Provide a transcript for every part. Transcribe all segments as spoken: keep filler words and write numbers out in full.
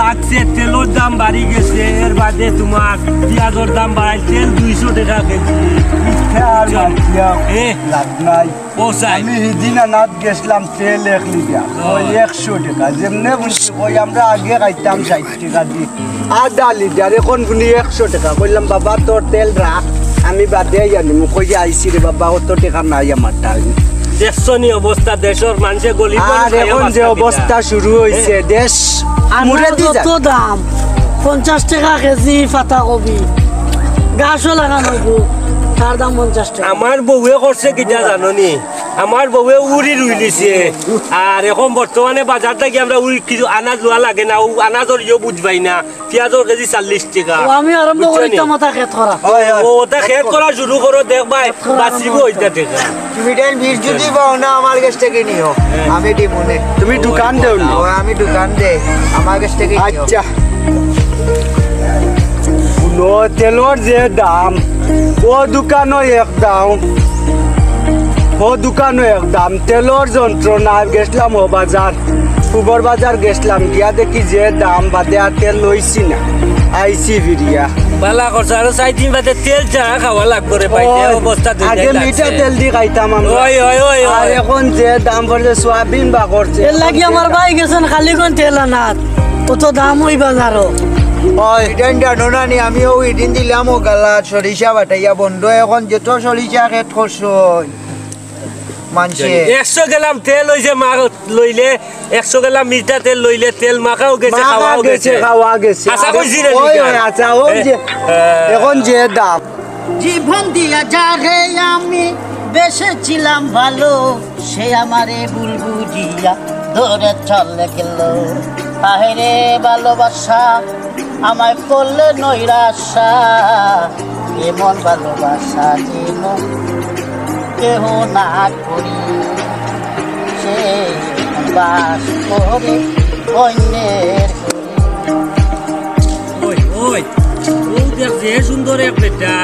লাগছে, তেলর দাম বাড়ি গেছে, এর বাদে তুমার পিয়াজর দাম বাড়াইল, তেল দুইশো টেকা কেজি। মিথ্যা আর মাতিয়া এ? লাভ নাই। ও সাই। আমি হিদিন আনাত গেছলাম তেল এক লিটার, ওই একশো টেকা। যেমনে বুঝছি, ওই আমরা আগে খাইতাম ষাইট টেকা দি আধা লিটার, এখন বুনি একশো টেকা। কইলাম, "বাবা, তোর তেল রাখ, আমি বাদে আইয়া নিমু।" কইয়া আইছি রে বাবা, অত টেকা নাই আমার টাইম। দেখছো নি অবস্থা দেশর, মানষে গরিব আর মানুষ খাইয়া এখন যে বাঁচতা অবস্থা কিতা? শুরু হইছে, এ? দেশ আমরার মুড়ে দি যত যায়। দাম, পঞ্চাশ টেকা কেজি পাতা কবি, গাছও লাগানো অইবো, তার দাম পঞ্চাশ টেকা। আমার বউয়ে করছে কিতা জানো নি? আমার বউয়ে উরি রুইলিছে, আর এখন বর্তমানে বাজার থাকি আমরা উরি কিছু আনাজ লওয়া লাগে না, ও আনাজর ইয়ে বুঝবাই না। পিয়াজর কেজি চল্লিশ টেকা। ও, আমি আরম্ভ বুঝছো করি নি? টমাটা খেত করা। ওই, ওই। ও, ওটা খেত করা শুরু করো, দেখবায়, খেত করা বাঁচিবো আরম্ভ ওইটা টেকা। তুমি টাইম বিশ যদি পাও না, আমার কাছ থেকে নিও। হ্যাঁ। আমি দিমুনে। তুমি দোকান দেও নি? ও, আমি দোকান দে। আমার কাছ থেকে নিও। আচ্ছা। হুনো, তেলর যে দাম, ও দোকানও এক দাম, ও দোকানও এক দাম। তেলর যন্ত্রণা, গেছলাম ও বাজার। ফুবর বাজার গেছলাম, গিয়া দেখি যে দাম, বাদে আর তেল লইছি না, আইছি ফিরিয়া। বালা করছো, আরো চাইর দিন বাদে তেল চা খাওয়া লাগবো রে ভাই, যে ওই, অবস্থা দুনিয়ার আগে লাগছে। মিঠা তেল দি খাইতাম আমরা। ওই, ওই, ওই, আর ওই। এখন যে দাম পড়ছে, সোয়াবিন বা করছে। এর লাগি আমার ভাই গেছইন খালি কোন তেল আনাত, অত দাম ওই বাজারও। ওই। ইডেন জানো না নি, আমি ও ইদিন দিলাম ও গালা সরিষা বাটাইয়া বন্ধ, এখন যত সরিষা খেত করছো। মানষে। একশো গ্রাম তেল অইছে, মা লইলে, একশো গ্রাম মিঠা তেল লইলে, তেল মাখাও গেছে, মাখা খাওয়াও গেছে, গেছে। খাওয়া গেছে। আশা করছি না ওই, নি ওই, আচ্ছা, ওই এ, যে, এ। এখন যে দাম। জীবন দিয়া যারে আমি বেসেছিলাম ভালো, সে আমারে ভুল বুঝিয়া দূরে চলে গেল। আহেরে ভালোবাসা, আমায় করলে নৈরাশা, এমন ভালোবাসা যেন কেহ না করি, সে বাস করে অন্যের ঘরে। ওই, ওই, ও দেখ যে সুন্দর এক বেটা,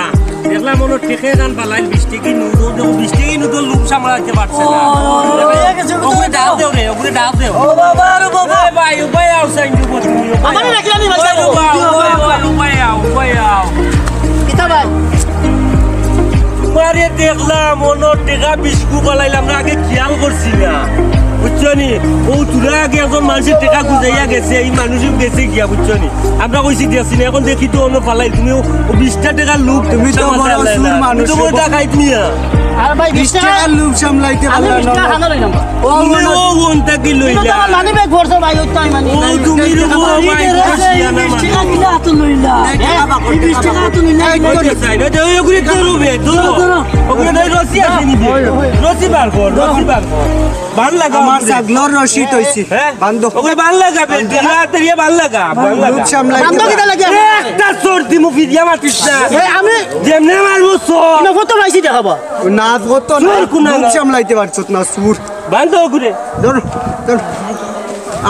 দেখলাম ওনো টেকা গান বালাইল, বিশ টেকা নোট, ও দেখো বিশ টেকা নোটর লোভ সামলাইতে পারছে না। ও, ও, ও, ওগুলো ডাক দেও রে, ওগুলো ডাক দেও। ও বাবা, আরে বাবা। এ ভাই, উবাই আও, সাইন দিব তুমি, উবাই আমারে আও। রাখি আনি ভাই, উবাই, যাবো। উবাই, উবাই, উবাই, উবাই আও, উবাই আও। কিতা ভাই? তোমারে দেখলাম, ওনো টেকা বিশ কু বালাইলাম না, আগে খেয়াল করছি না। বুঝছো নি? ও তোরা আগে একজন মানুষের টেকা গুজাইয়া গেছে, এই মানুষও গেছে গিয়া, বুঝছো নি? আমরা কইছি দিয়াছি না, এখন দেখি তো অন্য ফালাই, তুমি ও, ও বিশটা টেকার লোক তুমি তো সামাল বড় দিলায় সুর না। মানুষ, তুমি তো বড় ডাকাইত মিয়া। আর ভাই, বিশ বিশ টেকা, টেকার লোক সামলাইতে আমি পারলা বিশ না। টেকা হানা লইলাম। ও তুমি মনে ও ওনটা কি লইলা? এটা তো আমার মানি ব্যাগ ভরছে ভাই, ওই তো আমি মানি। ও তুমি রে, ও ভাই, এই বিশ টেকা কিলা তো লইলা? এই টেকা বাকর, এই বিশ টেকা তো লইলা। এই ধরো, ধরো, ধরো। ওগুলো ধরো, রশি আছে নি? রশি বার কর, রশি বার কর। বান লাগা আমার ওগুলো। ছাগলর রশি তৈছি। হ্যাঁ? বান্ধো। ওগুলো বান লাগা, বে, দুই হাত দিয়ে বান লাগা, বান লাগা। লোভ সামলাই বান্ধো কিতা লাগে? একটা চড় দিমু, ফিরিয়া মাতিস না। এ, আমি যেমনে মারবো চড়। না, কত পাইছি দেখাবা। ও নাচ করতো না। চোর কোন লোভ নাচ? সামলাইতে পারছত না, চোর। বান্ধো ওগুলো। ধরো, ধরো।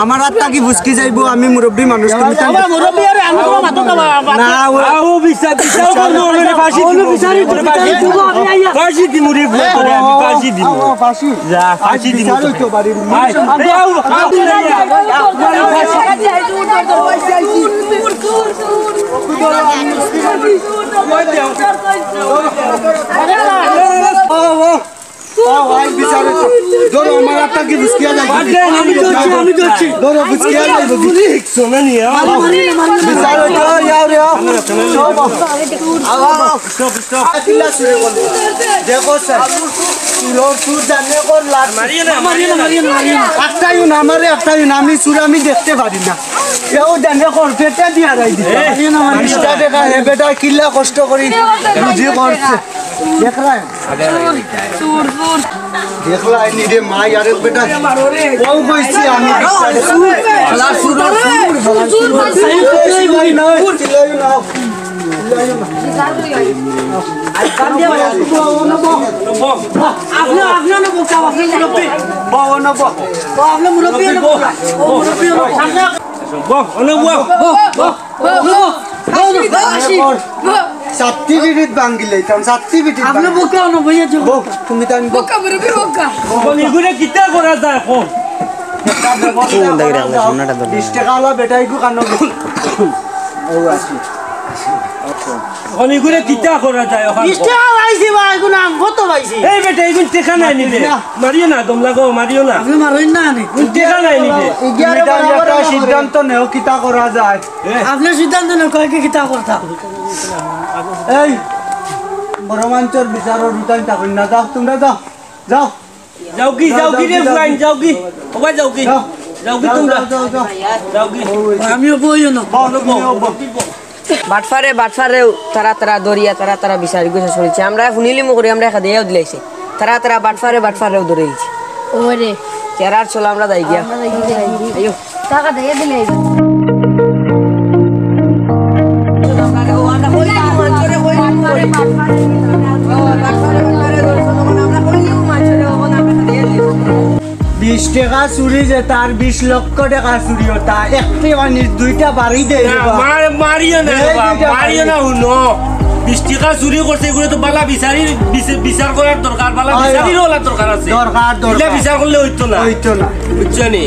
আমার আত্মা কি ফুসকি যাইবো? আমি মুরব্বী মানুষ, তুমি তাই আমার মুরব্বী, আরে, আমি তোমার মাথা খাবা। না, ও আও বিচার, বিচার করবো, ওরে ফাঁসি দিমু। বিচার দিমু, ওরে ফাঁসি দিমু। আমি আইয়া। ফাঁসি দিমু রে, বুয়া করে, আমি ফাঁসি দিমু। আও, আও, ফাঁসি। যা, ফাঁসি দিমু। বিচার হইতো পারি। আয়, আও, আও, আও। ও, ও। ও, ভাই, বিচার হইতো। ধরো, আমার আত্মা কি ফুসকিয়া যায়? বাদ দেন, আমি ধরছি, আমি ধরছি। ধরো, ফুসকিয়া যায়, বুঝি। শোনো নি, আও। মারি, মারি, মারি, মারি। বিচার হইতো, ইয়াও রে, আও। আও, আও। Stop, stop. আতিলা চুরে বলো। দেখো, স্যার। চুরর চুর জানে কোন লাট। মারিও না, মারিও না, মারিও না, মারিও না। একটাইও না, আমারে একটাইও না, আমি চুর, আমি দেখতে পারি না। কেউ জানে কোন পেটে দিয়া রাই দিছে। এ, মারিও না, মারিও না। বিশটা টেকা, হে বেটা, কিলা কষ্ট করি রুজি করছে। দেখরায়? চুর, চুর, চুর। দেখরায় নি রে মা, ইয়ারে বেটা। ও কইছি আমি। চুর, চুর, চুর, চুর, চুর। চিল্লাইও না, চিল্লাইও না। আপনি, আপনি অনো বউক্কা, আপনি মুরব্বী। বউ অনো বউ। ও, আপনি মুরব্বী অনো বউক্কা। ও, মুরব্বী অনো বউক্কা। বউ, অনো বউ। বউ, বউ, বউ, বউ, বউ, বউ, বউ। ছাত্তি বিড়িত ভাঙ্গিলে, তাম ছাত্তি বিড়িত আপনি ভাঙ্গিলে। বউক্কা অনো বইয়া যাও। বউ, তুমি তাই বউ। বউক্কা, মুরব্বী বউক্কা। বউ, এগুলো কিতা করা যায় এখন? একটা ব্যবস্থা করা যাও। বিশ টেকাআলা বেটাইগু কানো গেছে? ও, আছি। অখন ইগুরে কিতা করা যায় অখন? বিশ টেকা পাইছি বা, ইগুন আম কত পাইছি? এই বেটা, ইগুন টেকা নায় নি বে। মারিও না, দম লাগাও, মারিও না। আপনে মারইন না নি। ইগুন টেকা নায় নি বে। তুমি তাইলে একটা সিদ্ধান্ত নেও, কিতা করা যায়। আপনে সিদ্ধান্ত নেও, কয় কি কিতা করতা? এই, বড় মানষর বিচারর উঠান থাকইন না, যাও, তুমরা যাও, যাও। যাওগি, যাও, যাওগি যাও, রে যাও, ফুয়াইন, যাও। যাওগি। ও ভাই, যাওগি। যাও। যাওগি যাও, তুমরা। যাও, যাও, যাও। যাওগি। আমিও বইও না। বও, তুমিও বও। বাটফারে, বাটফারে, তারা, তারা ধরিয়া, তারা, তারা বিচার গুছা চলছে। আমরা হুনিলিমু করি, আমরা খেদাইয়াও দিলাইছে। তারা, তারা বাটফারে, বাটফারেও ধরে দিছে। ওরে। তেরার চলো, আমরা যাই গিয়া। আমরা যাই গিয়া। আইও। টাকা দিয়ে দিলে। বিশ টেকা চুরি যে তার বিশ লক্ষ টেকা চুরি অতা, একটি মানুষ দুইটা বাড়ি দেয় না, রে বা। মার-, মারিও না রে এই বা, দুইটা মারিও বাড়ি। না, হুনো। বিশ টেকা চুরি করছে, ইগুরে তো বালা বিচারি, বিচ-, বিচার করার দরকার, বালা হয়, বিচারিরও ওলা দরকার আছে। দরকার, দরকার। ইলা বিচার করলে অইতো না। অইতো না। বুঝছো নি?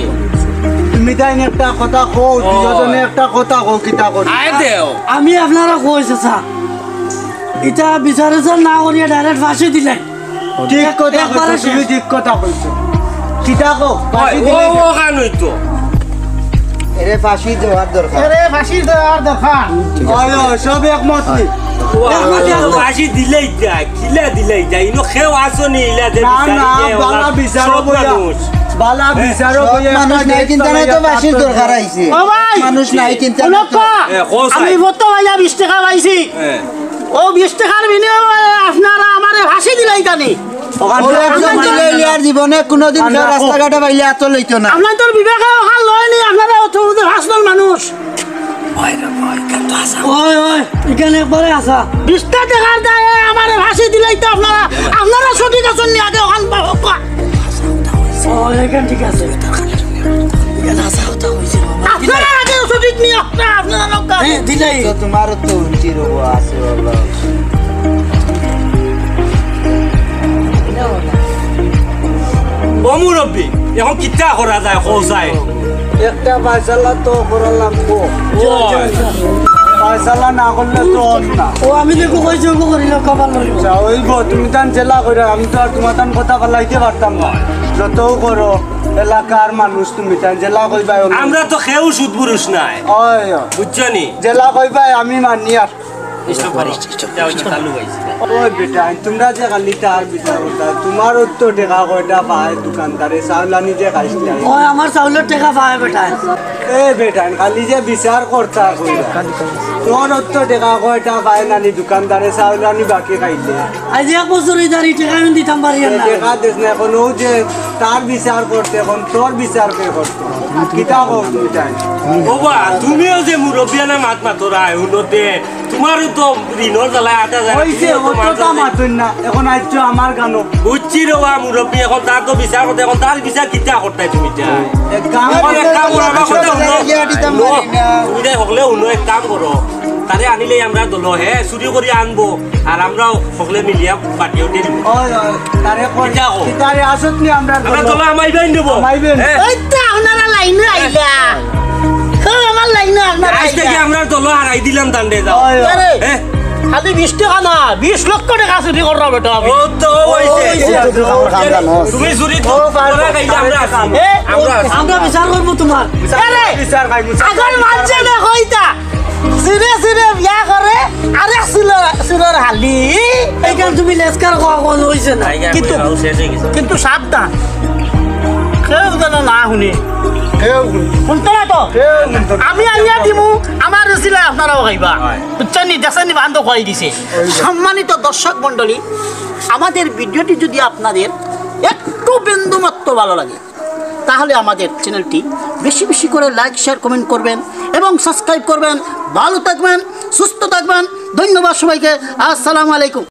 তুমি তাইন একটা কথা কও, ও। দুইজনে একটা কথা কও, কিতা করি? আয় দেও। আমি আপনারা কই চাচা, ইটা বিচার আচার না করিয়া direct ফাঁসি দিলাই। ঠিক কথা একবারে কইছো, তুমি শেষ। ঠিক কথা কইছো। কিতা কও? ফাঁসি ওই, দিলে ও, ও কান অইতো। এরে ফাঁসি দেওয়ার দরকার। এরে ফাঁসি দেওয়ার দরকার। ওই, ওই, সব একমত নি। ও, একমত নি। ফাঁসি দিলেই যায়, কিলা দিলেই যায়। ইনো কেউ আছো নি, ইলা যে না, বিচারি না, যে ওলা বালা বিচারো সব বইয়া, মানুষ। বালা বিচারো সব বইয়া মানুষ একটা নাই, কিন্তু ডেট না তো ফাঁসির দরকার আইছে। ও ভাই, মানুষ নাই, কিন্তু না তো। এ, কও আমি সাই। ভর্তা ভাইয়া বিশ টেকা পাইছি। হ্যাঁ। ও বিশ টেকার বিনিময়ে আপনারা আমারে ফাঁসি দিলাইতা নি। ওখান ও থেকে একজন আপনার দিলে ইলিয়ার জীবনে কোনোদিন কেউ রাস্তাঘাটে পাইলে এত লইতো না। আপনার তোর বিবেকে ওখান লয়নি, আপনারা অত বুঝে ফাঁসদল মানুষ। ওই, ওই, ইখানে একবারে আসা। বিশটা টেকার দায়ে আমারে ফাঁসি দিলাইতা আপনারা, আপনারা সঠিক আছইন নি আগে ওখান বা-, বা-, ও, এখান ঠিক আছে। এখানে আসা কথা হয়েছে, বাবা। আপনারা আগে সঠিক নি, আপনারা, আপনারা লোক। হ্যাঁ, দিলাই। তো তোমারও তো উচিত হবো আছে, বাবা। ও মুরব্বি, এখন কিতা করা যায়, কও চাই? একটা ফয়সালা তো করা লাগবো। ও। ফয়সালা না করলে তো অয় না। ও, আমি দেখো কইছি, ওগো করি না, কপাল লই। আচ্ছা, ওই গো, তুমি তান জেলা কইরা, আমি তো আর তোমার তান কথা ফালাইতে পারতাম না। যতও করো, এলাকার মানুষ তুমি তান জেলা কইবায় অনো। আমরা তো কেউ সুদপুরুষ নাই। ওই, ওই। বুঝছো নি? জেলা কইবায় আমি মানি আর। Stop করো। যাও, এটা চালু হইছে। ওই বেটা, তোমরা যে খালি তার বিচার করতা, তোমার তো টেকা কয়টা পায় দোকানদারে, চাউল আনি যে খাইছিলা। ওই আমার চাউলর টেকা পায় বেটা। এ বেটা, খালি যে বিচার করতা কইরা। তোর তো টেকা কয়টা পায় নানি দোকানদারে, চাউল আনি বাকি খাইলে। আজ এক বছর এই দাঁড়ি টেকা আমি দিতাম পারি না। টেকা দিস না, এখন ও যে তার বিচার করতে, এখন তোর বিচার কে করতে? কিতা কও তুমি তাই? ওবা, তুমিও যে মুরব্বিয়ানা মাত মাতরায়, হুনতে, তোমারও তো ঋণর জ্বালায় আটা যায়। ওই যে, ও তো মাতইন না, এখন আইছো আমার গানো। বুঝছি রে বা মুরব্বি, এখন তার তো বিচার করতে, এখন তার বিচার কিতা করতায় তুমি তাই? এক কাম এখন এক কাম করো, আমার কথা হুনো। হুনো, তুমি তাই হকলে হুনো, এক কাম করো। তারে আনিলেই আমরা দল, হে চুরি করি আনবো, আর আমরাও হকলে মিলিয়া বাটিও দিয়ে দিব। ওই, ওই, তারে কই, কিতা কও? তারে আসত নি আমরা আমরা দল। দল আমাইবাই নেব। আমাইবেন। হ্যাঁ। এই তো আপনারা লাইনে আইলা। তো আমার লাইনে আপনারা আইজ আইলা। থেকে আমরা দল হারাই দিলাম তানরে, যাও। ওই, ওই। আরে, হ্যাঁ। খালি বিশ টেকা না, বিশ লক্ষ টেকা চুরি কররা বেটা আমি। ও তো হইছে। ও, হইছে। তুমি চুরি তো ও, পারবো। করা খাইলে আমরা আছি। এ, আমরা আছি। আমরা বিচার করবো তোমার। বিচার, আরে, বিচার খাইবো। আগর মানষে না কইতা। সিরে সিরে বিয়া করে, আরে সিলর, সিলর হালি। এইখান তুমি লেস্কার কওয়া কোন হইছে না। কিন্তু, কিন্তু সাবধান। কেউ যেন না হুনে। কেউ হুনতো না তো। কেউ হুনতো না। আমি আনিয়া দিমু, আমার রুচিলে আপনারাও খাইবা। হয়। বুঝছেন নি? দেখছেন নি? বান্ধব কই দিছে। সম্মানিত দর্শক মণ্ডলী, আমাদের ভিডিওটি যদি আপনাদের একটু বিন্দুমাত্র ভালো লাগে, তাহলে আমাদের চ্যানেলটি বেশি বেশি করে like, share, comment করবেন এবং সাবস্ক্রাইব করবেন। ভালো থাকবেন, সুস্থ থাকবেন। ধন্যবাদ সবাইকে। আসসালামু আলাইকুম।